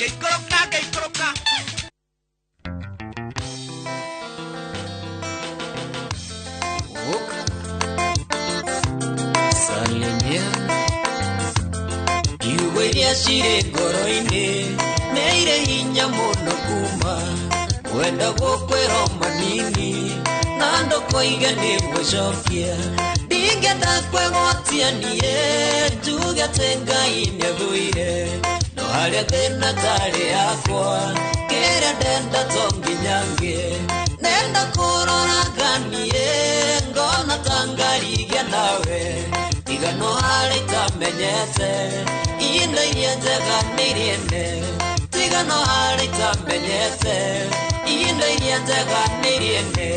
Ngĩikũrũka ngĩikũrũka. Salimia iugo iria cirĩ ngoro-inĩ nĩ irĩ hinya mũno kuma wenda gũkwĩrwo manini na ndũkoige nĩ gũcokia ndingĩenda kwĩgwatia niĩ njuge atĩ Ngai nĩathũire no harĩa thĩna tarĩ yakwa kĩrĩa ndenda to nginya ngĩe nenda kũroraga niĩ ngona ta ngarigia nawe tiga no harĩa itamenyete indo iria njega nĩ iriene tiga no harĩa itamenyete indo iria njega nĩ iriene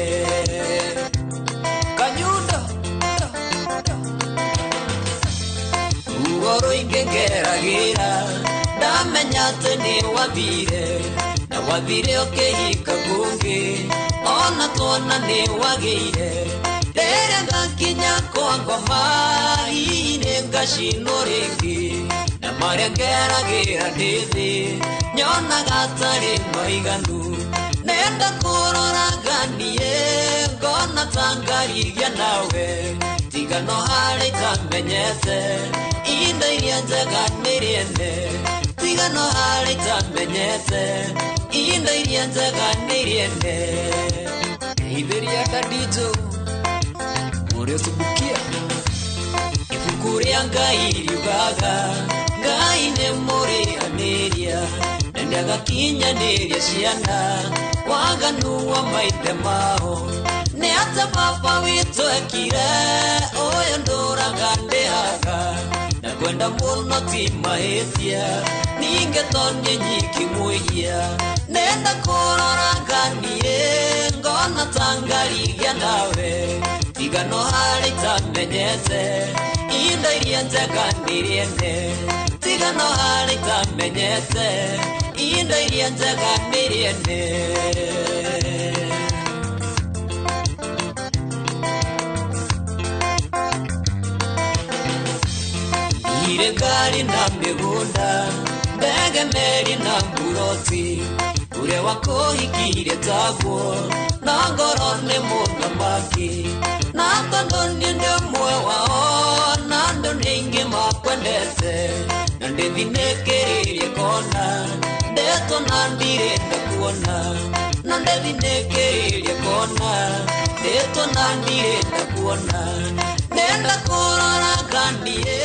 kanyundo ruo rũingĩ ngeragĩra ndamenya atĩ nĩ wathire na wathire ũkĩhika kũngĩ ona tuona nĩ wagĩire rĩrĩa ngakinya kwa ngoma hihi nĩ ngacinwo rĩngĩ na marĩa ngeragĩra ndĩ thĩ nyonaga atarĩ maiganu nenda kũroraga niĩ ngona ta ngarigia nawe tiga no harĩa itamenyete indo iria njega nĩ iriene tiga no harĩa itamenyete indo iria njega nĩ iriene itheria Dadijo ũrĩa ibuku rĩa Ngai riugaga Ngai nĩ mũrĩhanĩria na nĩagakinyanĩria ciana waganu wa maithe mao nĩ atĩ baba witũ ekire ũyũ ndũraga ndĩhaga na kwenda mũno ti mahĩtia ningĩ to niĩ nyiki mwĩhia nenda kũroraga niĩ ngona ta ngarigia nawe tiga no harĩa itamenyete indo iria njega nĩ iriene tiga no harĩa itamenyete indo iria njega nĩ iriene. Ire ngari na mĩgũnda ndege meri na mburoti ũrĩa wakũhikirie taguo na ngoro nĩ mũthamaki na tondũ niĩ ndĩ ũmwe wao na andũ nĩ aingĩ makwendete na ndĩthinĩkĩrĩrie kona ndetwo na ndirenda kuona na ndĩthinĩkĩrĩrie kona ndetwo na ndirenda kuona nenda kũroraga niĩ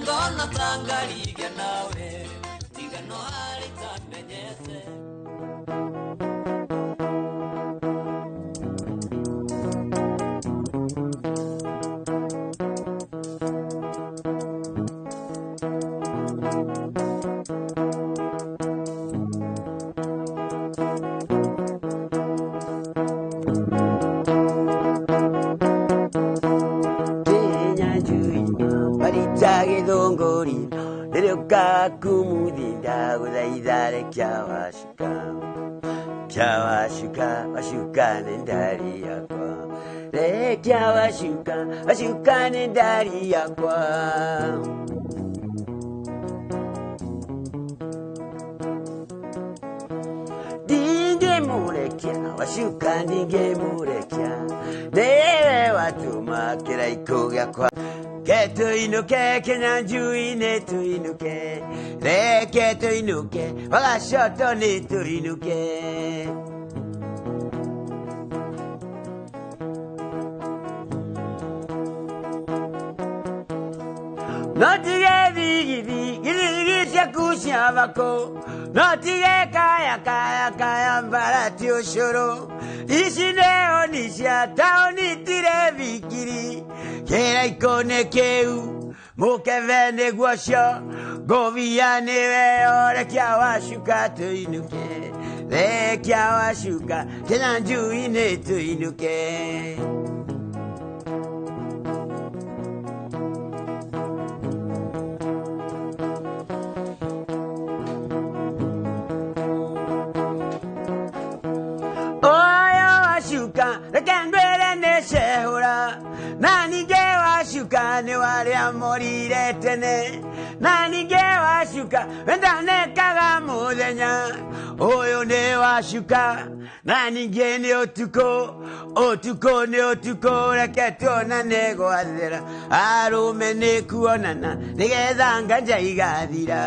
ngona ta ngarigia nawe tiga no harĩa itamenyete. Kyawashuka, washuka ndari yakwa. Le kyawashuka, washuka ndari yakwa. Dinge murekia, washuka dinge murekia. Dewe watuma kiraiko gyakwa. Keto inuke, Kinyanjui ne to inuke. Le keto inuke, wagashoto ne to inuke. Notige vigi vigi ciaku cia bako. Notige kaya kaya kaya mbarati ucuru. Ici neo ni cia taũni tire bikiri. Kĩraiko nĩ kĩu mũkebe nĩguo cio ngũbia nĩwe rekia wacuka tũinũke rekia wacuka Kinyanjui-inĩ tũinũke. Oyo wacuka reke ngwĩre nĩ cehũra na ningĩ wacuka nĩ warĩa morire tene na ningĩ wacuka cuka wendanekaga mũthenya ũyũ nĩ wa cuka na ningĩ nĩ ũtukũ ũtukũ nĩ ũtukũ reke tuonane gwathera arũme nĩ kuonana nĩgetha nganja igathira.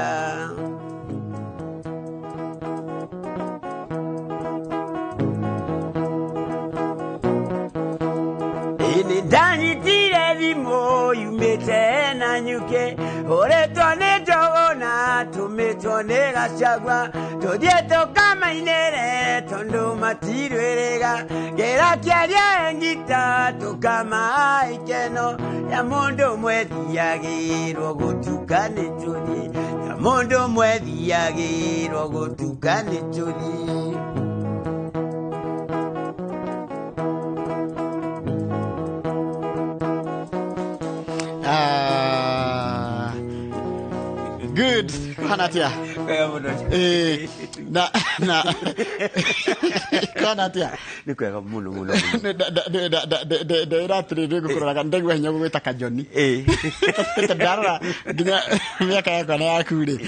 Nĩ ndanyitire thimũ yumĩte na nyuke ũrĩtwo nĩ njũgũna tũmĩtwo nĩ gacagua tũthiĩ tũkamainĩre tondũ matirwĩrĩga ngĩra kĩaria engita tũkamaa ikeno ya mũndũ mwethiagĩrwo gũtuka nĩ tũthiĩ ya mũndũ mwethiagĩrwo gũtuka nĩ tũthiĩ. Good. Kuhana atia? Na na kuhana atia? Nĩ kwega mũno mũno. Ndĩra atĩrĩrĩ ngũkũroraga ndaigua hinya gũgwĩta Kajoni. Ndarora nginya mĩaka yakwa na yaku rĩ.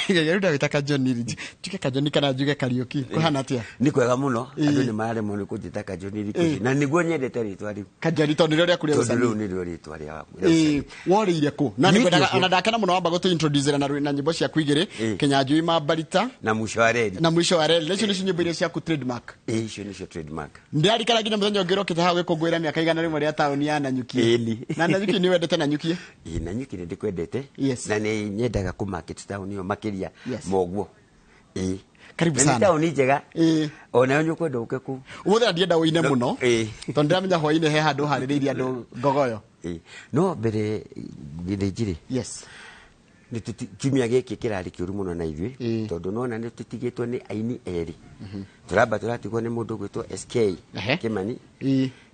Rĩu ndagwĩta Kajoni rĩ. Njuge Kajoni kana njuge Kariũki. Kuhana atia? Nĩ kwega mũno. Andũ nĩ mararemwo nĩ kũnjĩta Kajoni rĩ. Na nĩguo nyendete rĩtwa rĩu. Kajoni tondũ nĩrĩo rĩaku rĩa ũcani. Tondũ rĩu nĩrĩo rĩtwa rĩa ũcani. Worĩire kũ? Na nĩngwendaga ona ndakena mũno wamba gũtũ introduce na nyĩmbo ciaku igĩrĩ Kinyanjui Mambarita na mwisho wa reli. Na mwisho wa reli. Icio nĩcio nyĩmbo iria ciaku trademark. Icio nĩcio trademark. Ndĩrarikana nginya mũthenya ũngĩ ũrokĩte haha gũkũngũĩra mĩaka 100 rĩa taũni ya Nanyuki. Na Nanyuki nĩ wendete Nanyuki? Ĩĩ, Nanyuki nĩ ndĩkwendete. Yes. Na nĩ nyendaga kũ market taũni ĩyo makĩria moguo. Ĩĩ. Karibu sana. Nĩ taũni njega. Ĩĩ. Ona nĩ ũkwenda ũke kũu. Ũmũthĩ ndienda ũine mũno. Ĩĩ. Tondũ ndĩramenya hwaĩ-inĩ he handũ harĩrĩirie andũ ngogoyo. Ĩĩ. No mbere Gĩthĩnjirĩ. Yes. Kiumia gĩkĩ kĩrarĩ kĩũru mũno na ithuĩ tondũ nona nĩ tũtigĩtwo nĩ aini erĩ. Tũramba tũratigwo nĩ mũndũ ũgwĩtwo SK Kĩmani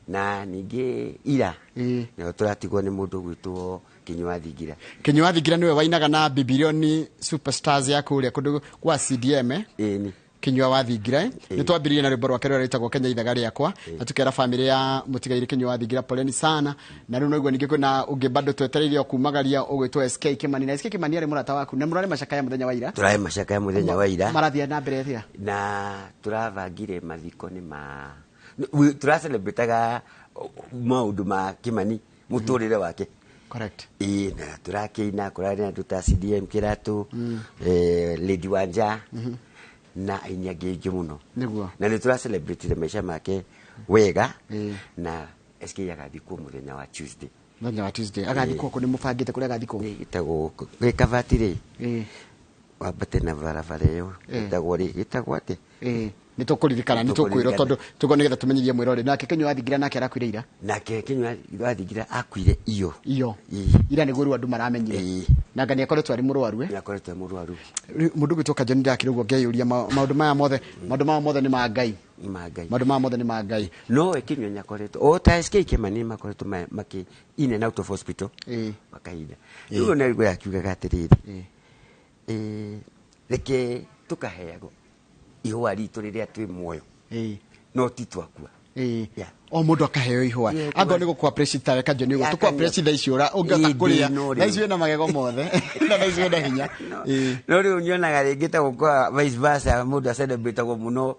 na ningĩ ira nayo tũratigwo nĩ mũndũ ũgwĩtwo Kinyua Thingira. Kinyua Thingira nĩwe wainaga na Bibilioni Superstars ya kũrĩa kũndũ kwa CDM. Ĩni. Kinyua wa Thingira nĩ twambĩrĩirie na rwĩmbo rwake rũrĩa rwĩtagwo Kenya ithaga rĩakwa na tukera family ya mũtigairĩ Kinyua wa Thingira poleni sana na rĩu noiguo ningĩ kwĩna ũngĩ bado twetereire o kumagaria ũgwĩtwo SK Kĩmani na SK Kĩmani arĩ mũrata waku na mũrarĩ macakaya mũthenya wa ira. Tũrarĩ macakaya mũthenya wa ira. Marathiĩ na mbere atĩa? Na tũrabangire mathiko nĩ ma tũracelebrataga maũndũ ma Kĩmani mũtũrĩre wake. Correct. Ĩĩ, na tũrakĩina kũrarĩ andũ ta CDM Kĩratũ, Lady Wanja na aini angĩ aingĩ mũno. Nĩguo. Na nĩ tũracelebrate maica make wega na SK agathikwo mũthenya wa Tuesday. Mũthenya wa Tuesday. Agathikwo kũ? Nĩ mũbangĩte kũrĩa agathikwo? Ĩtagwo gwĩ Kabati rĩ. Wambate na barabara ĩyo. Ĩtagwo rĩ, ĩtagwo atĩa? Nĩ tũkũririkana, nĩ tũkwĩrwo tondũ tũguo nĩgetha tũmenyithie mwĩroreri. Nake Kinyua wa Thingira nake arakuire ira? Nake Kinyua wa Thingira akuire iyo. Iyo. Ira nĩguo rĩu andũ maramenyire. Na nga nĩakoretwo arĩ mũrwaru. Nĩakoretwo arĩ mũrwaru. Mũndũ ũgwĩtwo Kajoni ndakĩrĩ ũguo ngeyũria maũndũ maya mothe, maũndũ maya mothe nĩ ma Ngai. Nĩ ma Ngai. Maũndũ maya mothe nĩ ma Ngai. No we Kinyua nĩakoretwo o ta SK Kĩmani makoretwo makĩ in and out of hospital. Makahinda. Rĩu ona rĩu akiugaga atĩrĩrĩ. Reke tũkaheagwo ihũa ritũ rĩrĩa twĩ muoyo. No ti twakua. O mũndũ akaheo ihũa. Angorwo nĩ gũkũ appreciate tawe Kajoni ũguo, tũkũ appreciate thaa ici ũngĩhota kũrĩa. Thaa ici wĩna magego mothe. Na thaa ici wĩna hinya. No rĩu nyonaga rĩngĩ ta gũkua vice versa mũndũ acelebrate-agwo mũno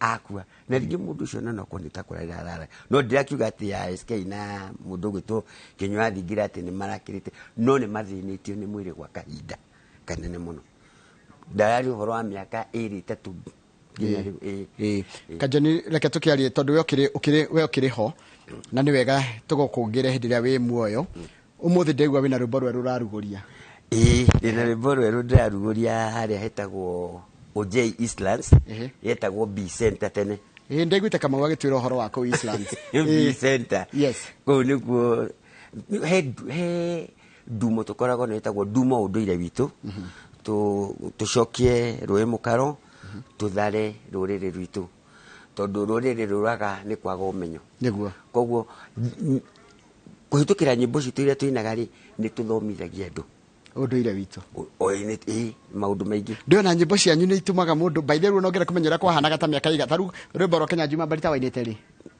akua. Na rĩngĩ mũndũ ũcio no okorwo nĩ ta kũrarĩra arara. No ndĩrakiuga atĩ ya SK na mũndũ ũgwĩtwo Kinyua wa Thingira atĩ nĩ marakĩrĩte, no nĩ mathĩnĩtio nĩ mwĩrĩ gwa kahinda kanene mũno. Ndarari ũhoro wa mĩaka ĩrĩ ĩtatũ nginya rĩu. Kajoni reke tũkĩarie tondũ we ũkĩrĩ ho na nĩ wega tũgũkũngĩre hĩndĩ ĩrĩa wĩ muoyo. Ũmũthĩ ndaigua wĩna rwĩmbo rwerũ ũrarugũria. Ĩĩ, ndĩna rwĩmbo rwerũ ndĩrarugũria harĩa hetagwo Ojei Eastlands, yetagwo B Center tene. Ĩĩ, ndaiguĩte Kamau agĩtwĩra ũhoro wa kũu Eastlands. B Center. Yes. Kũu nĩkuo he ndumo tũkoragwo nayo ĩtagwo ndumo ũndũire witũ. Tũcokie rũĩ mũkaro, tũthare rũrĩrĩ rwitũ tondũ rũrĩrĩ rũraga nĩ kwaga ũmenyo. Nĩguo. Koguo kũhĩtũkĩra nyĩmbo citũ iria tũinaga rĩ, nĩ tũthomithagia andũ ũndũire witũ. Maũndũ maingĩ. Ndĩrona nyĩmbo cianyu nĩ itũmaga mũndũ by the way nongera kũmenya ũrĩa kwahanaga ta mĩaka iga. Ta rĩu rwĩmbo rwa Kinyanjui Mambarita wainĩte rĩ?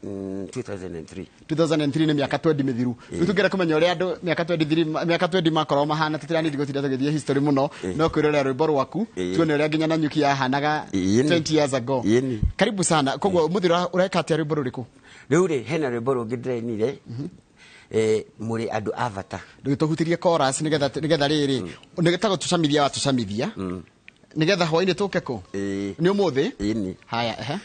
2003. 2003 nĩ mĩaka 20 mĩthiru. Rĩu tũngĩenda kũmenya ũrĩa andũ mĩaka 23 mĩaka 20 makoragwo mahana, tũtiranĩthi gũtinda tũgĩthiĩ history mũno, no kwĩrorera rwĩmbo rwaku tuone ũrĩa nginya Nanyuki yahanaga 20 years ago. Karibu sana. Koguo mũthiro ũreka atĩa, rwĩmbo rũrĩkũ? Rĩu rĩ, hena rwĩmbo rũngĩ ndĩrainire, mũrĩ andũ a bata. Ndũgĩtũhutĩrie chorus nĩgetha rĩrĩ nĩgetha gũtũcamithia watũcamithia nĩgetha hwainĩ tũke kũ. Nĩ ũmũthĩ? Ĩni. Haya, ehe.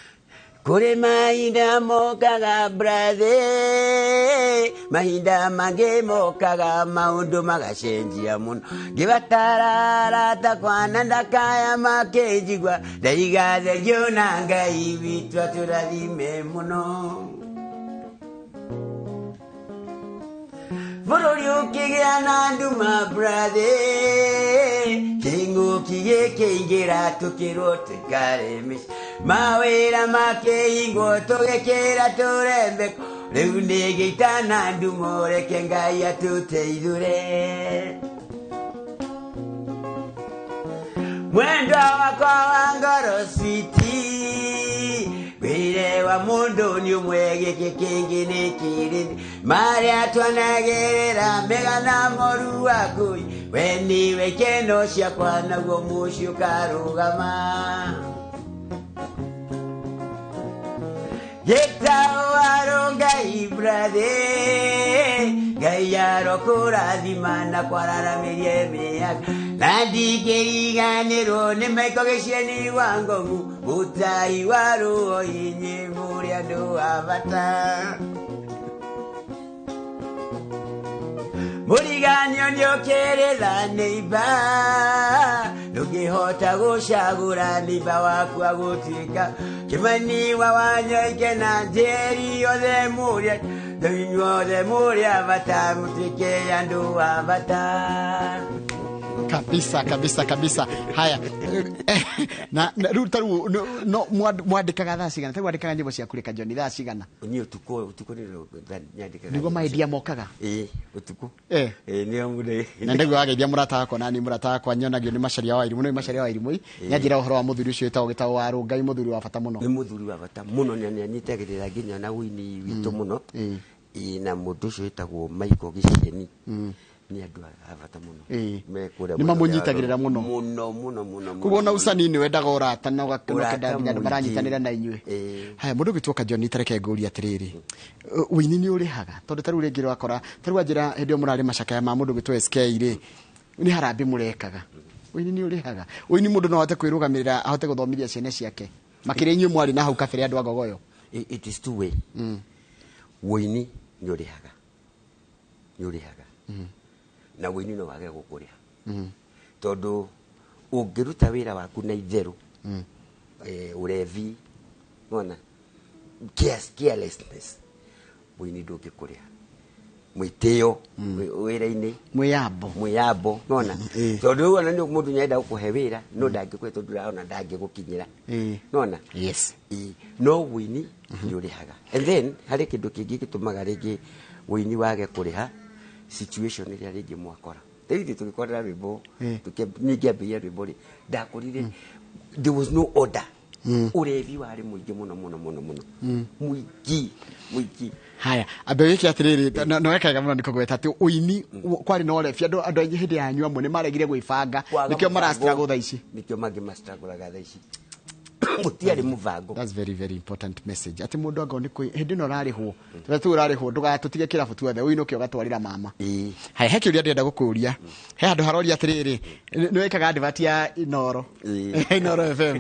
Kũrĩ mahinda mokaga, brother, mahinda mangĩ mokaga maũndũ magacenjia mũno, ngĩbatara arata kwana ndakaya makĩnjigua, ndaiga thengio na Ngai witũ atũrathime mũno. Bũrũri ũkĩgĩa na nduma, brother, kĩng'ũki gĩkĩingĩra, tũkĩrwo tũikare mĩciĩ, mawĩra makĩhingwo, tũgĩkĩra tũrembeko, rĩu nĩ gĩita na ndumo, reke Ngai atũteithũre. Mwendwa wakwa wa ngoro, sweetie, wĩre wa mũndũ nĩ ũmwe, gĩkĩ kĩngĩ nĩ kĩrĩndĩ, marĩa twanagerera mega na moru wakui, we nĩwe ikeno ciakwa, naguo mũciĩ ũkarũgama. Gĩtawarwo Ngai, brother, Ngai arokũrathima na kwararamĩrie mĩaka, na ndingĩriganĩrwo nĩ Maiko Gĩcieni wa Ngogu, mũtai wa rũo, inyuĩ mũrĩ andũ a bata. Mũriganio nĩũkĩrĩra nĩimba, ndũngĩhota gũcagũra nĩimba waku agũtuĩka Kĩmani wa Wanyoike na Njeri, othe mũrĩ inyuothe mũrĩ a bata, mũtuĩke andũ a bata. Kabisa, kabisa, kabisa. Haya, na rĩu ta rĩu no mwandĩkaga thaa cigana? Ta rĩu wandĩkaga nyĩmbo ciaku rĩ, Kajoni, thaa cigana? Niĩ ũtukũ, ũtukũ nĩ nyandĩkaga. Nĩguo maidia mokaga? Ĩĩ, ũtukũ. Eh. Ĩĩ, nĩo mũndũ. Na ndiguo wageithia mũrata wakwa, nani mũrata wakwa nyonagio nĩ Macaria wa Irimũ, nĩ Macaria wa Irimũ, nyanjĩra ũhoro wa mũthuri ũcio wĩtagwo gĩtagwo wa Rũngai, mũthuri wa bata mũno. Nĩ mũthuri wa bata mũno na nĩ anyitagĩrĩra nginya na ũini witũ mũno. Ĩĩ, na mũndũ ũcio wĩtagwo Michael Gĩcieni nĩ andũ a bata mũno. Me kũrĩa Nĩ mwena mamũnyitagĩrĩra ũrĩa mũno. Mũno mũno mũno mũno. Koguo ona ũcani nĩ wendaga ũrata na Ũrata ũgakenda nginya andũ mũingĩ. maranyitanĩra na inyuĩ. Haya, mũndũ ũgĩtwo Kajoni, tareke ngũrie atĩrĩrĩ, ũini nĩ ũrĩhaga? Tondũ ta rĩu rĩngĩ wakora ta rĩu wanjĩra hĩndĩ ĩyo mũrarĩ macakaya ma mũndũ ũgĩtwo SK rĩ, nĩ harambĩ mũrekaga. Ũini nĩ ũrĩhaga? Ũini mũndũ no ahote kwĩrũgamĩrĩra, ahote gũthomithia ciana ciake makĩria inyuĩ mwarĩ na hau kabere andũ a Ngogoyo? It is two way. Ũini nĩ ũrĩhaga, nĩ ũrĩhaga, na ũini no wage gũkũrĩha, tondũ ũngĩruta wĩra waku na itherũ, ũrevi wona carelessness, ũini ndũngĩkũrĩha. Mwĩtĩo wĩra-inĩ, mwĩyambo, mwĩyambo nona, tondũ rĩu ona nĩ mũndũ nĩarenda gũkũhe wĩra no ndangĩkũhe tondũ ndũrona ndangĩgũkinyĩra. Nona. Ĩĩ, no wĩini nĩ ũrĩhaga. And then harĩ kĩndũ kĩngĩ gĩtũmaga rĩngĩ wĩini wage kũrĩha, situation ĩrĩa rĩngĩ mwakora. Rĩu ithuĩ tũgĩkorera rwĩmbo, niĩ ngĩambĩrĩria rwĩmbo rĩ, ndakorire there was no order. Ũrevi warĩ mũingĩ mũno mũno mũno mũno, mũingĩ mũingĩ. Haya, ambe wĩke atĩrĩrĩ, na weka wega mũno nĩ kũgweta atĩ ũini kwarĩ na ũrebi, andũ aingĩ hĩndĩ yanyu amwe nĩ maregire gwĩbanga. Kwaga nĩkĩo mũbango. marastruggle thaa ici. Nĩkĩo mangĩ mastruggle thaa ici, gũtiarĩ mũbango. That's very very important message, atĩ mũndũ angorwo nĩ hĩndĩ ĩno ũrarĩhwo, tũrĩa tu ũrarĩhwo, ndũgatũtige kĩrabu tuothe, ũinũke ũgatwarĩra mama. Haya, he kĩũria ndĩrenda gũkũria. He handũ haroria atĩrĩrĩ, nĩ wĩkaga advert ya Inoro? Inoro FM.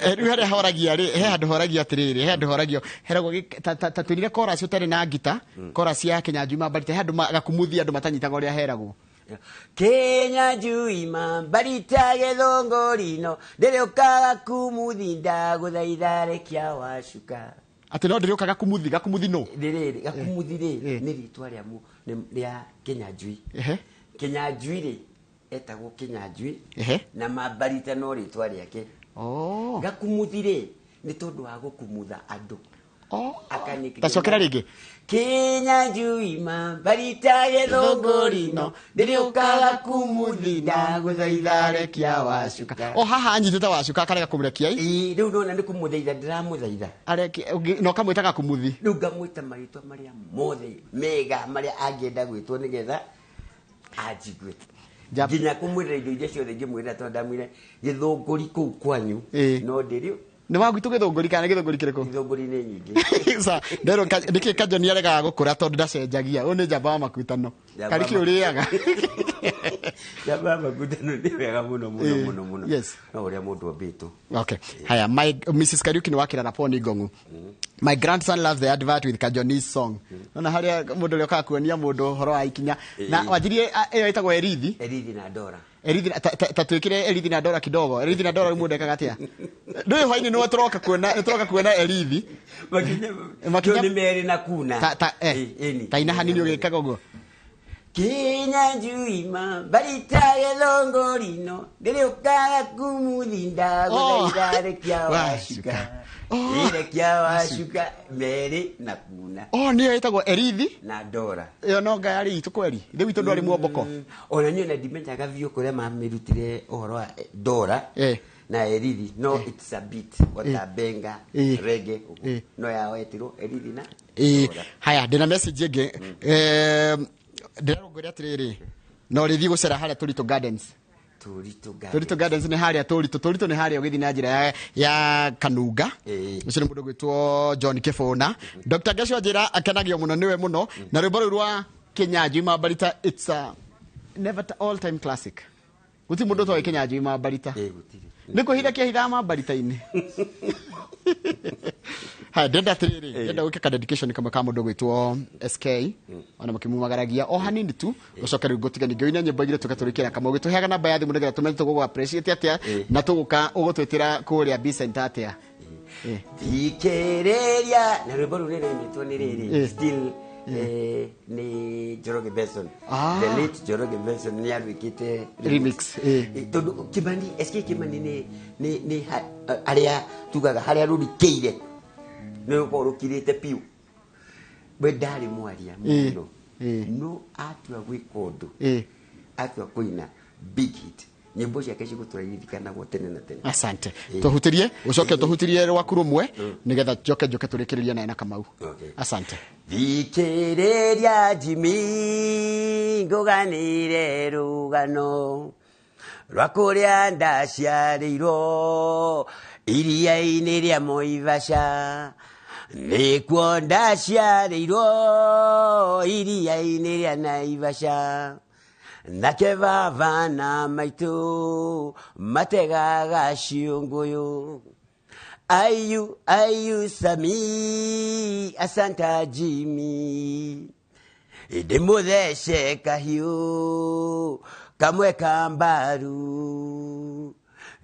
Rĩu harĩa horagia rĩ, he handũ horagia atĩrĩrĩ, he handũ horagio heragwo ta twĩrire chorus ũtarĩ na ngita, chorus ya Kenya Juma Mbarita, he handũ gakumuthi andũ matanyitaga ũrĩa heragwo. Kenya njui mambarita gĩthũngũrino ndĩrĩũkaga kumuthi, ndagũthaitha rekia wacuka. Atĩ no ndĩrĩũkaga kumuthi, gakumuthi no Rĩrĩrĩ gakumuthi rĩ, nĩ rĩtwa rĩa rĩa Kenya njui. Kenya njui rĩ, etagwo Kenya njui. Na mambarita no rĩtwa rĩake. Gakumuthi rĩ, nĩ tondũ wa gũkumutha andũ. Oh. Akanikiria. Tacokera rĩngĩ. Kinyanjui mambarita gĩthũngũri-no ndĩrĩũkaga kumuthi ndagũthaitha rekia wacuka. O haha anyitĩte wacuka akarega kũmũrekia i. Ĩĩ, rĩu nona nĩ kũmũthaitha ndĩramũthaitha. Na ũkamwĩtaga kumuthi. Rĩu ngamwĩta marĩtwa marĩa mothe mega marĩa angĩenda gwĩtwo nĩgetha anjigue. Nginya kũmwĩrĩra indo iria ciothe ingĩmwĩrĩra tondũ ndamwĩre gĩthũngũri kũu kwanyu no ndĩrĩ. Nĩ wa gwitũ gĩthũngũri kana gĩthũngũri kĩrĩkũ? Gĩthũngũri nĩ nyingĩ. Sa, nderwo nĩkĩ Kajoni aregaga gũkũra tondũ ndacenjagia. Ũyũ nĩ njamba wa makutano. Kariki ũrĩaga. Njamba wa makutano nĩ wega mũno mũno mũno mũno. Yes. No ũrĩa mũndũ ombĩtwo. Okay. Haya, my Mrs. Kariuki nĩ wakĩra Raponi Ngong'u. My grandson loves the advert with Kajoni's song. Nona harĩa mũndũ ũrĩa ũkaga kuonia mũndũ ũhoro wa ikinya. Na wanjirie ĩyo ĩtagwo Erithi. Erithi na Dora. Erithi ta twĩkĩre Erithi na Dora kidogo. Erithi na Dora rĩu mũndũ ekaga atĩa? Ndũĩ hwainĩ nĩwe tũroka kuona, tũroka kuona Erithi. Makinya nĩ merĩ na kuna. Ta ta ina hanini ũgĩkaga ũguo. Kinyanjui mambarita gĩthũngũri-no ndĩrĩũkaga kumuthi ndagũthaitha rekia wacuka. Rekia wacuka merĩ na kuna. Oh, nĩyo ĩtagwo Erithi na Dora. Ĩyo no ngayarĩ itũ kweri. Ithe witũ ndwarĩ muomboko. Ona niĩ ona ndimenyaga biũ kũrĩa mamĩrutire ũhoro wa Dora na Erithi. No it's a bit ota benga reggae ũguo. No yao yetirwo Erithi na Dora. Haya, ndĩna message ĩngĩ. Ndĩrarũngũria atĩrĩrĩ, no rĩthiĩ gũcera harĩa Tũritũ Gardens. Tũritũ Gardens. Tũritũ Gardens nĩ harĩa Tũritũ. Tũritũ nĩ harĩa ũgĩthiĩ na njĩra ya Kanunga. Ũcio nĩ mũndũ ũgwĩtwo John Kĩbũna. Dr. Gachua njĩra akenagio mũno nĩwe mũno. Na rwĩmbo rũu rwa Kinyanjui Mambarita, it's a never all time classic. Gũtirĩ mũndũ ũtoĩ Kinyanjui Mambarita. Gũtirĩ. Nĩ kwĩhitha kĩahithaga mambarita-inĩ. Haya, ndĩrenda atĩrĩrĩ, ndĩrenda gwĩka ka dedication kamwe ka mũndũ ũgwĩtwo SK, ona mũkĩmumagaragia o hanini tu, ũcoke rĩu ngũtiga ningĩ ũine nyĩmbo igĩrĩ tũke tũrĩkĩra kamwe. Ũgĩtũheaga namba ya thimũ nĩgetha tũmenye tũgũgũ appreciate atĩa, na tũgũka ũgũtwĩtĩra kũrĩa B Center atĩa. Thikĩrĩria, na rwĩmbo rũu nĩ rũinĩtwo nĩ rĩrĩ, still, nĩ Njoroge Benson. The late Njoroge Benson nĩ arwĩkĩte remix. Tondũ Kimani, SK Kimani nĩ arĩa tugaga harĩa rũrikĩire nĩ rũkorwo rũkirĩte piũ. We ndarĩ mwaria mũno. No atua gwĩka ũndũ. Atua kũina big hit. Nyĩmbo ciake cigũtũra iririkanagwo tene na tene. Asante. Tũhutirie, ũcoke tũhutirie rwaku rũmwe nĩgetha njoke njoke tũrĩkĩrĩrie naye na Kamau. Asante. Thikĩrĩria Jimmy ngũganĩre rũgano rwa kũrĩa ndaciarĩirwo iria-inĩ rĩa Moivasha. Nĩkuo ndaciarĩirwo iria-inĩ rĩa Naivasha. Nake baba na maitũ mategaga ciũngũyũ. Ayu, ayu, Sami, asanta Jimmy. Ndĩmũthece kahiũ kamwe ka mbaru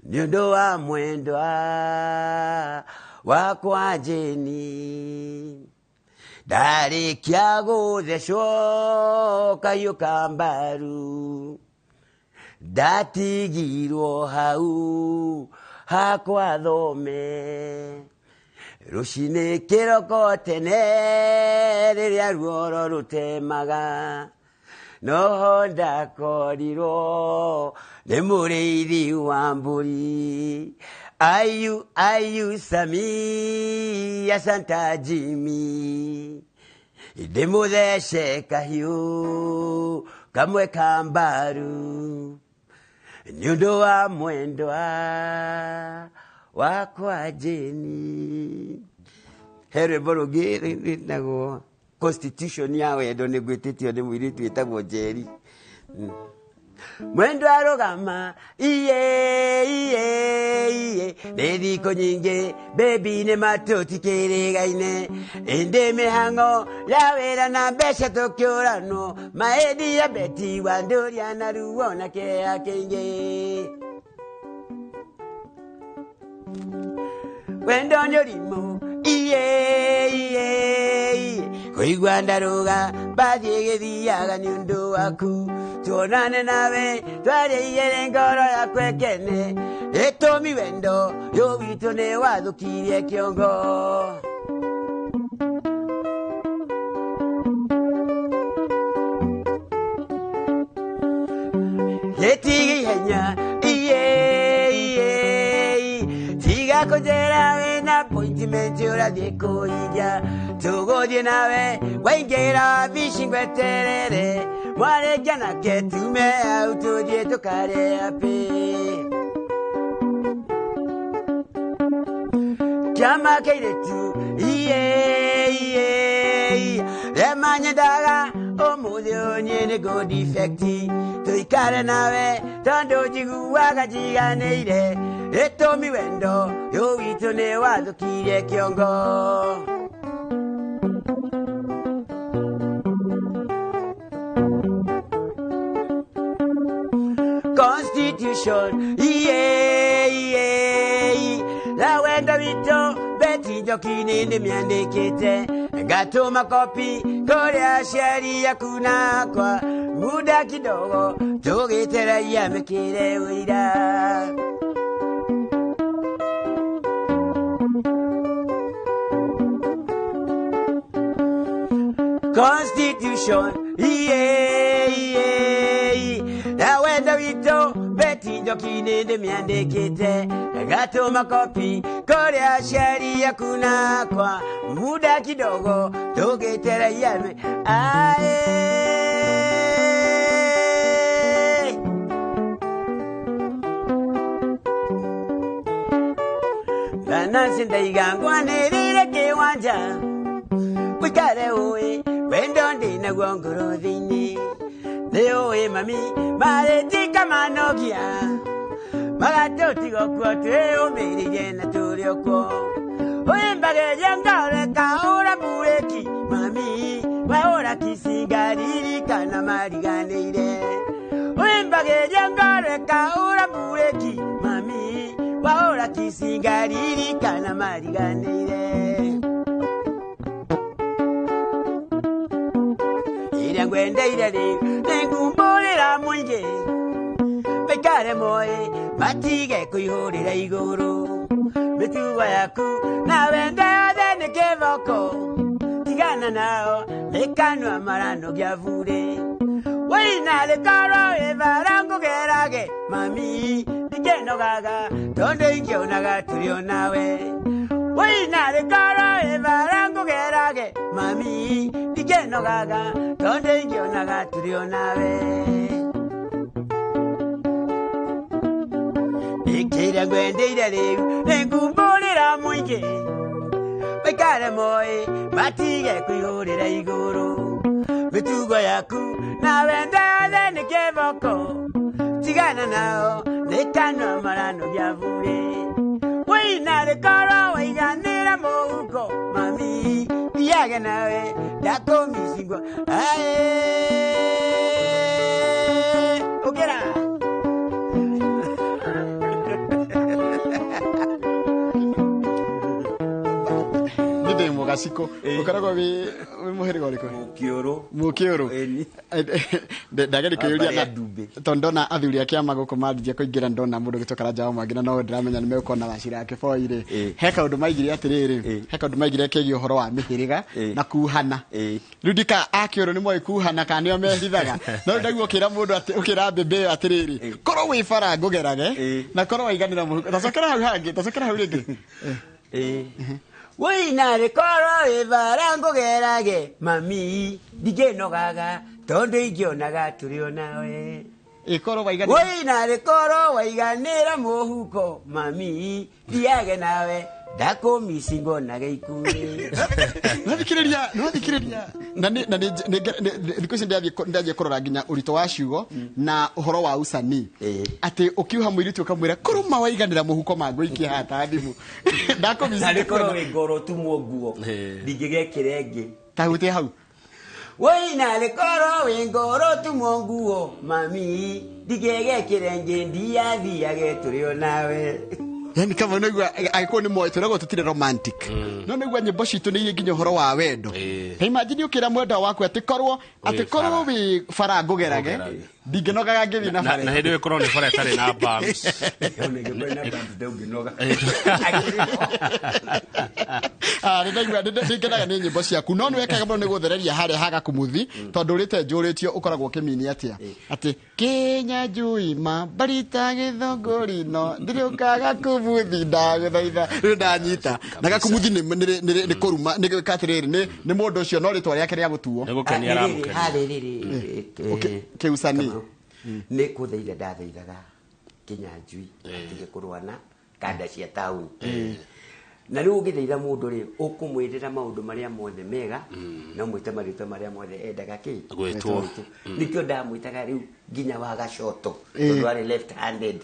nĩ ũndũ wa mwendwa wakwa Jeni. Ndarĩkia gũthecwo kahiũ ka mbaru ndatigirwo hau hakwa thome. Rũcinĩ kĩroko tene rĩrĩa ruoro rũtemaga noho ndakorirwo nĩ mũrĩithi wa mbũri. Ayu, ayu, Sami, asanta Jimmy. Ndĩmũthece kahiũ kamwe ka mbaru nĩ ũndũ wa mwendwa wakwa Jeni. He rwĩmbo rũngĩ rwĩtagwo Constitution ya wendo nĩ ngwĩtĩtio nĩ mũirĩtu wĩtagwo Njeri. Mwendwa arũgama iye iye iye nĩ thikũ nyingĩ baby nĩ matũtikĩrĩgaine ĩndĩ mĩhang'o ya wĩra na mbeca tũkĩũranwo maĩndi ya beti wa ndũria na ruo na kĩeha kĩingĩ. Wendo nĩ ũrimũ iye iye iye kũigua ndarũga mbathi ĩgĩthiaga nĩ ũndũ waku tuonane nawe twarĩigĩre ngoro yakwa ĩkene ĩtũmi wendo ũyũ witũ nĩ wathũkirie kĩongo. Ĩtige ihenya iye iye tiga kũnjĩra wĩna appointment ũrathiĩ kũhingia tũgũthiĩ nawe waingĩra wabici ngweterere mwarĩngia nake tume hau tũthiĩ tũkarĩe happy. Kĩama kĩirĩtu iye iye rĩamanyendaga ũmũthĩ ũyũ niĩ nĩ ngũ defect tũikare nawe tondũ njiguaga njiganĩire gĩtũmi wendo ũyũ witũ nĩ wathũkirie kĩongo. Constitution iye iye la wendo witũ Betty Njoki nĩ ndĩmĩandĩkĩte ngatũma kopi kũrĩ aciari aku nakwa muda kidogo tũgĩteragia mĩkĩre ũira. Constitution iye iye la wendo witũ Betty Njoki nĩ ndĩmĩandĩkĩte ngatũma kopi kũrĩ aciari aku nakwa muda kidogo tũgĩteragia ae. Nancy ndaiga ngwanĩrĩire kĩwanja wĩikare ũĩ wendo ndĩnaguo ngoro thĩinĩ nĩ ũĩ mami marĩtika manogia magatũtiga kuo twĩyũmĩrĩrie na tũrĩ o kuo ũimbagĩria ngoro ĩkahũra mburĩki mami wahũra kicinga ririkana mariganĩire ũimbagĩria ngoro ĩkahũra mburĩki mami wahũra kicinga ririkana mariganĩire. Ĩrĩa ngwendeire rĩu nĩngumbũrĩra mũingĩ maikare moĩ matige kũihũrĩra igũrũ mĩtugo yaku na wendo yothe nĩ kĩboko tigana nao nĩ kanua maranogia burĩ wĩina rĩkorwo wĩ bara ngũgerage mami ndikĩnogaga tondũ ingĩonaga tũrĩ o nawe wĩina rĩkorwo wĩ bara ngũgerage mami ndikĩnogaga tondũ ingĩonaga tũrĩ o nawe. Kĩrĩa ngwendeire rĩu nĩngumbũrĩra mũingĩ maikare moĩ matige kũihũrĩra igũrũ mĩtugo yaku na wendo yothe nĩ kĩboko tigana nao nĩ kanua maranogia burĩ wĩina rĩkorwo waiganĩra mũhuko mami thiage nawe ndakũmicingwo ae ũkĩra. Gaciko ukoragwo wi muhĩrĩga ũrĩkũ? Mũkĩũrũ. Mũkĩũrũ. Ndageri kwĩyũria na tondũ ndona athuri a kĩama gũkũ manjia kũingĩra ndona mũndũ ũgĩtwo Karanja wa Mwangi na no ndĩramenya nĩ megũkorwo na Wachira Kĩboi rĩ he kaũndũ maigire atĩrĩrĩ he kaũndũ maigire kegiĩ ũhoro wa mĩhĩrĩga na kuhana rĩu ndika akĩũrũ nĩ moĩ kuhana kana nĩo mehithaga no rĩu ndaigua ũkĩra mũndũ atĩ ũkĩra mbĩmbĩ ĩyo atĩrĩrĩ korwo wĩ bara ngũgerage na korwo waiganĩra mũhuko tacokera hau hangĩ tacokera hau rĩngĩ. Wĩina rĩkorwo wĩ bara ngũgerage mami ndikĩnogaga tondũ ingĩonaga tũrĩ o nawe ĩkorwo waiganĩra wĩina rĩkorwo waiganĩra mũhuko mami thiage nawe ndakũmicingonage ikuĩ. Nĩwathikĩrĩria nĩwathikĩrĩria na nĩ thikũ ici ndĩrathiĩ kũrora nginya ũritũ wa ciugo na ũhoro wa usanii atĩ ũkiuha mũirĩtu ũkamwĩra korwo ma waiganĩra mũhuko mangũikie haha ta thimũ na rĩkorwo wĩ ngoro tumwo nguo ndingĩgekĩra ĩngĩ ta hutia hau wĩina rĩkorwo wĩ ngoro tumwo nguo mami ndingĩgekĩra ĩngĩ ndiathiage tũrĩ o nawe. Yani kama nĩgua agĩkorwo nĩ moĩ tũragwo tũtirĩ romantic, no nĩgua nyĩmbo citũ nĩ irĩ nginya ũhoro wa wendo. Ta imagine ũkĩra mwendwa waku atĩ korwo atĩ Wĩ korwo bara. wĩ bara ngũgerage, Ngũgerage. ndingĩnogaga ngĩthiĩ na na bara. Na hĩndĩ ĩyo ĩkorwo nĩ bara ĩtarĩ na bumps. Ndũngĩnoga. Ah, nĩndaigua nĩngenaga nĩ nyĩmbo ciaku, no nĩwekaga mũno nĩ gũthereria harĩa haga kumuthi, tondũ ũrĩte njũrĩtio ũkoragwo ũkĩmini atĩa atĩ Kenya njui ma barita gĩthũngũri no ndĩrĩũkaga kumuthi ndagũthaitha. Rĩu ndanyita na gakumuthi nĩ kũruma nĩ gwĩka atĩrĩrĩ, nĩ mũndũ ũcio no rĩtwa rĩake rĩa gũtuo. Nĩ gũkenia aramũkenia. Harĩ Kĩucani. Nĩ kũthaitha ndathaithaga Kinyanjui atige kũrũa na kanda cia taũni, na rĩu ũngĩthaitha mũndũ rĩ, ũkũmwĩrĩra maũndũ marĩa mothe mega na ũmwĩte marĩtwa marĩa mothe endaga kĩ Gwĩtwo. Nĩkĩo ndamwĩtaga rĩu nginya wa gacoto, tondũ arĩ left handed,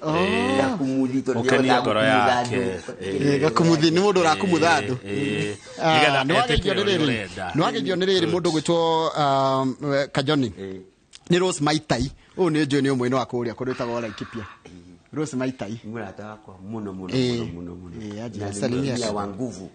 gakumuthi, tondũ Ũkenie nĩahotaga ngoro gũkumutha yake. andũ. Gakumuthi nĩ mũndũ ũrakumutha andũ. Ah, Nĩgetha nĩwageithio etĩkĩre nĩ ũrĩa rĩrĩ. ũrenda. Nĩwageithio nĩ rĩrĩ mũndũ ũgwĩtwo Kajoni nĩ Rose Maitai. Ũyũ nĩ njũĩ nĩ ũmwe wa kũrĩa kũndũ ĩtagwo Laikipia. Rose Maitai. Mũrata wakwa mũno mũno Eh. mũno mũno mũno. Eh, aje, Na nĩ salimia mũtumia sana. wa nguvu,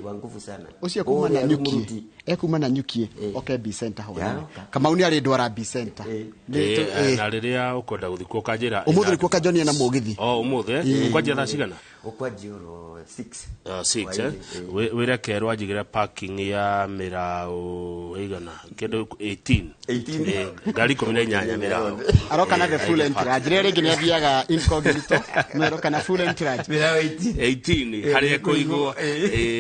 wa nguvu sana. Ũcio kuma Ũrĩa na nyukie mũruti. ekuma na nyukie. Oke B Center hwainĩ. Yaroka. Kamau nĩ arĩ ndwara B Center. Na rĩrĩa ũkwenda gũthiĩ kuo ũkanjĩra. Ũmũthĩ nĩkuo Kajoni ena mũgithi. O ũmũthĩ ũkwanjia thaa cigana? Ũkwanjia oro 6. 6, eh? Wĩre kerwo anjigĩre parking ya mĩraũ ĩigana kĩndũ 18. 18. Ngari 18 mĩraũ. Aroka na the full Aige entourage. Rĩrĩa rĩngĩ nĩ athiaga incognito, no aroka na full entourage. Mĩraũ 18. 18 harĩa ĩkũigwo,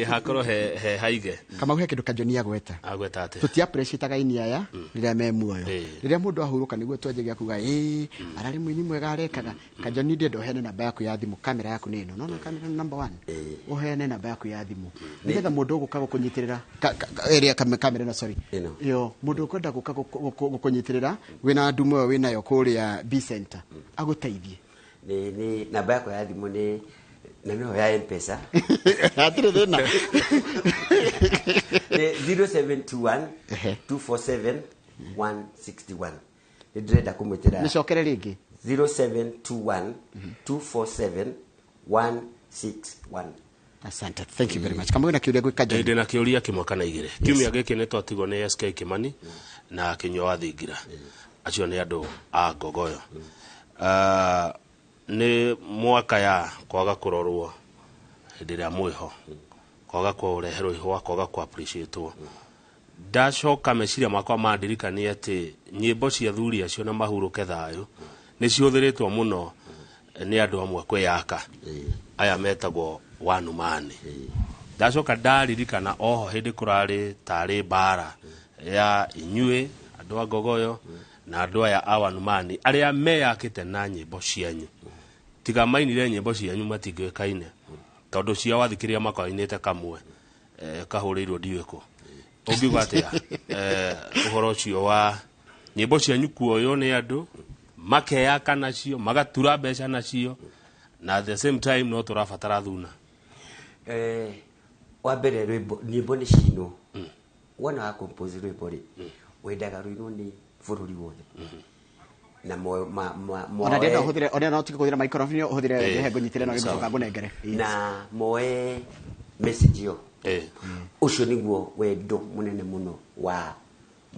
hakorwo he haige. Kamau, he kĩndũ Kajoni agweta. Agweta atĩ Tũti appreciate aini aya rĩrĩa me muoyo. Rĩrĩa mũndũ ahurũka nĩguo twanjagia kuga ĩ ararĩ mũini mwega arekaga. Kajoni, ndĩrenda ũheane namba yaku ya thimũ. Kamera yaku nĩ ĩno nona, kamera number one. Ũheane namba yaku ya thimũ nĩgetha mũndũ ũgũka gũkũnyitĩrĩra ĩrĩa kamera ĩno, sorry. Ĩno. Yo mũndũ ũkwenda gũka gũkũnyitĩrĩra wĩna ndumo ĩyo wĩnayo kũrĩa B Center agũteithie. Nĩ namba yakwa ya thimũ nĩ na nĩyo ya Mpesa. Hatirĩ thĩna. Nĩ 0721 247 161. Nĩ ndĩrenda kũmwĩtĩra. Mĩcokere rĩngĩ. 0721 247 161. Asante, thank you very much. Kamau, na kĩũria gwĩ Kajoni? Ndĩ na kĩũria kĩmwe kana igĩrĩ. Kiumia gĩkĩ nĩ twatigwo nĩ SK Kimani na Kĩnyua wa Thingira, acio nĩ andũ a Ngogoyo. Ah, nĩ mwaka ya kwaga kũrorwo hĩndĩ ĩrĩa mwĩho, kwaga kũreherwo ihũa, kwaga kũ appreciate-wo. Ndacoka meciria makwa mandirikania atĩ nyĩmbo cia thuri acio na mahurũke thayũ nĩ cihũthĩrĩtwo mũno nĩ andũ amwe kwĩyaka, aya metagwo wanumani. Ndacoka ndaririkana oho hĩndĩ kũrarĩ tarĩ mbara ya inyuĩ andũ a Ngogoyo na andũ aya a wanumani arĩa meyakĩte na nyĩmbo cianyu. Tiga mainire nyĩmbo cianyu matingĩũĩkaine, tondũ cia wathikĩrĩria makainĩte kamwe kahũrĩirwo ndiũĩ kũ. Ũngiuga atĩa ũhoro ũcio wa nyĩmbo cianyu kuoywo nĩ andũ makeyaka nacio, magatura mbeca nacio, na at the same time no tũrabatara thuna? Wa mbere, rwĩmbo, nyĩmbo nĩ cinwo. Wona wa compose rwĩmbo rĩ, wendaga rũinwo nĩ bũrũri wothe na Ona ndĩrenda moe ũhũthĩre, ona no ũtige kũhũthĩra microphone, ũhũthĩre he ngũnyitĩre no gĩcoka ngũnengere. Yes. Na moe message ĩyo. Ũcio nĩguo wendo mũnene mũno wa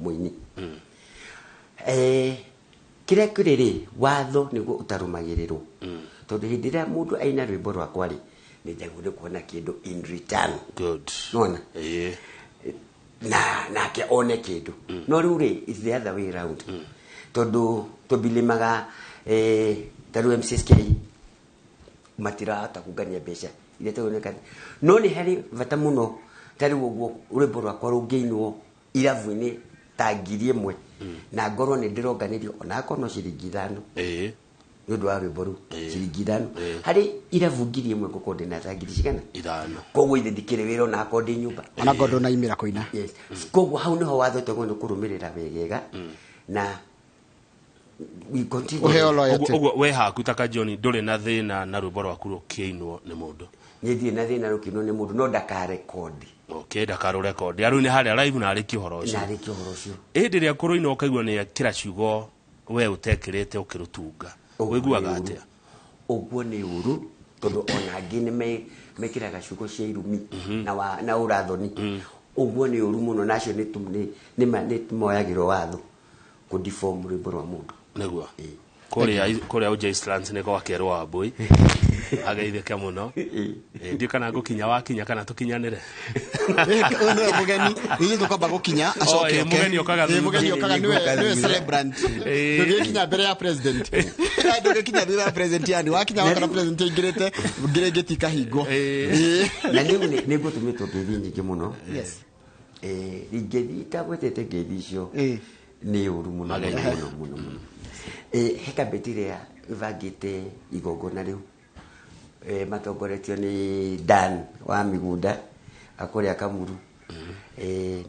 mũini. Kĩrĩa kĩrĩ rĩ, watho nĩguo ũtarũmagĩrĩrwo, tondũ hĩndĩ ĩrĩa mũndũ aina rwĩmbo rwakwa rĩ, nĩ njagĩrĩirwo nĩ kuona kĩndũ in return. Nĩwona? Na nake one kĩndũ, no rĩu rĩ, it's the other way round, tondũ tũbilimaga ta rĩu MCSK matirahota kungania mbeca iria tũroneka, no nĩ harĩ bata mũno. Ta rĩu ũguo rwĩmbo rwakwa rũngĩinwo irabu-inĩ ta 1000 na ngorwo nĩ ndĩronganĩrio ona akorwo no ciringi 5 nĩ ũndũ wa rwĩmbo rũu, ciringi 5 harĩ irabu 1000, ngũkorwo ndĩna ta ngiri cigana? 5. Koguo ithe ndikĩrĩ wĩra ona akorwo ndĩ nyũmba. Ona ngorwo ndũnaimĩra kũina. Yes, koguo hau nĩho watho twagĩrĩirwo nĩ kũrũmĩrĩra wegega na we continue. Ũheo loyalty. Ũguo we haku ta Kajoni ndũrĩ na thĩna na rwĩmbo rwaku rũkĩinwo nĩ mũndũ? Niĩ ndirĩ na thĩna rũkĩinwo nĩ mũndũ, no ndakarekondi. Okay, ndakarũrekondi arũine harĩa live na arĩkie ũhoro ũcio. Na arĩkie ũhoro ũcio. Ĩndĩ ĩrĩa kũrũina ũkaigua nĩ ekĩra ciugo we ũtekĩrĩte ũkĩrũtunga, Ũguo ũiguaga nĩ ũru. atĩa? Ũguo nĩ ũru. Tondũ ona angĩ nĩ mekĩraga ciugo cia irumi na na ũrathoni. Ũguo nĩ ũru mũno, na acio nĩ nĩ moyagĩrwo watho kũdeform rwĩmbo rwa mũndũ. Nĩguo kũrĩa Uja Eastlands nĩ gwakerwo Wambui ageithĩke mũno. Ndiũ kana ngũkinya wakinya kana tũkinyanĩre. Ũyũ nĩwe mũgeni, ithuĩ tũkwamba gũkinya acoke. Ĩĩ, oke. Mũgeni okaga Ĩĩ, thutha. mũgeni okaga nĩwe Ĩĩ, nĩwe thutha. Celebrant. Ĩĩ. Ndũgĩkinya mbere ya president, ndũgĩkinya thutha wa president, yani wakinya wakora president aingĩrĩte ngĩrĩngĩti ikahingwo. Ĩĩ. Ĩĩ. Na nĩ ngũtũmĩtwo ngeithi nyingĩ mũno. Ingĩthiĩ itagwetete ngeithi icio nĩ ũru mũno mũno mũno mũno mũno. He kambĩti ĩrĩa ĩbangĩte igongona rĩu, matongoretio nĩ Dan wa Migunda akũrĩa Kamuru,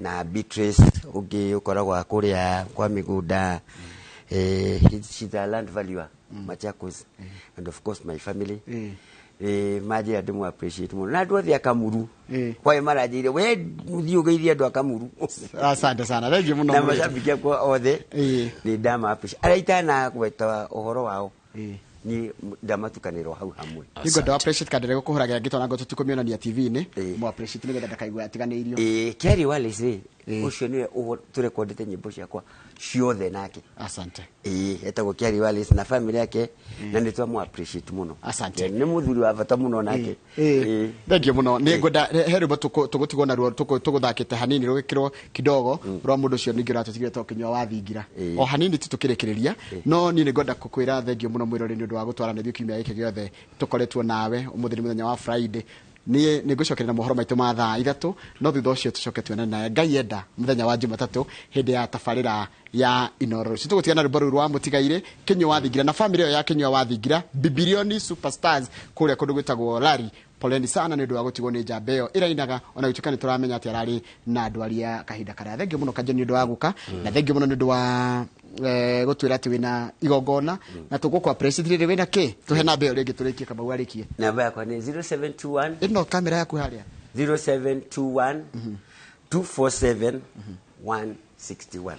na Beatrice ũngĩ ũkoragwo kũrĩa kwa Migunda. She's a land valuer, Machakos, and of course my family. Manjĩra ndĩmũ appreciate mũno na andũ othe a Kamuru. Kwaĩ maranjĩire we thiĩ ũgeithie andũ a Kamuru. Asante sana, thank you mũno Na mũrĩtu. macambiki akwa othe nĩ ndama appreciate arĩa itanagweta ũhoro wao, niĩ ndamatukanĩrwo hau hamwe. Nĩngwenda appreciate kandere gũkũhũragĩra ngĩtona ngo tũtikũmĩonania TV-inĩ. Mo appreciate nĩgetha ndakaigua atiganĩirio. Kerry Wallace rĩ, ũcio nĩwe tũrekondete nyĩmbo ciakwa ciothe nake. Asante. Etagwo Kerry Wallace na family yake, na nĩ twamu appreciate mũno. Asante. Nĩ mũthuri wa bata mũno nake. Thank you mũno. Nĩ ngwenda he rwĩmbo tũgũtigwo naruo tũgũthakĩte hanini rũgĩkĩrwo kidogo rwa mũndũ ũcio ningĩ ũratũtigire to kĩnyua wa thingira. O hanini tu tũkĩrĩkĩrĩria, no niĩ nĩ ngwenda gũkwĩra thank you mũno mwĩrori nĩ ũndũ wa gũtwara na ithuĩ kiumia gĩkĩ gĩothe tũkoretwo nawe. Ũmũthĩ nĩ mũthenya wa Friday. Niĩ nĩ ngũcokeria na mohoro maitũ ma thaa 3, no thutha ũcio tũcoke tuonane nawe Ngai enda mũthenya wa Jumatatũ hĩndĩ ya tabarĩra ya Inoro. Rũciũ tũgũtigana rwĩmbo rũu rwa mũtigairĩ Kĩnyua wa Thingira na family ĩyo ya Kĩnyua wa Thingira, Bibilioni Superstars kũrĩa kũndũ gwĩtagwo Lari. Poleni sana nĩ ũndũ wa gũtigwo nĩ njamba ĩyo ĩrainaga, ona gũtuĩka nĩ tũramenya atĩ ararĩ na ndwari ya kahinda karaya. Thengiũ mũno Kanjũ nĩ ũndũ wa gũka, na thengiũ mũno nĩ ũndũ wa gũtwĩra atĩ wĩna igongona na tũgũkũ appreciate rĩrĩ wĩna kĩ. Tũhe namba ĩyo rĩngĩ tũrĩkie, Kamau arĩkie. Namba yakwa nĩ 0721. Ĩno kamera yaku harĩa. 0721 247 161.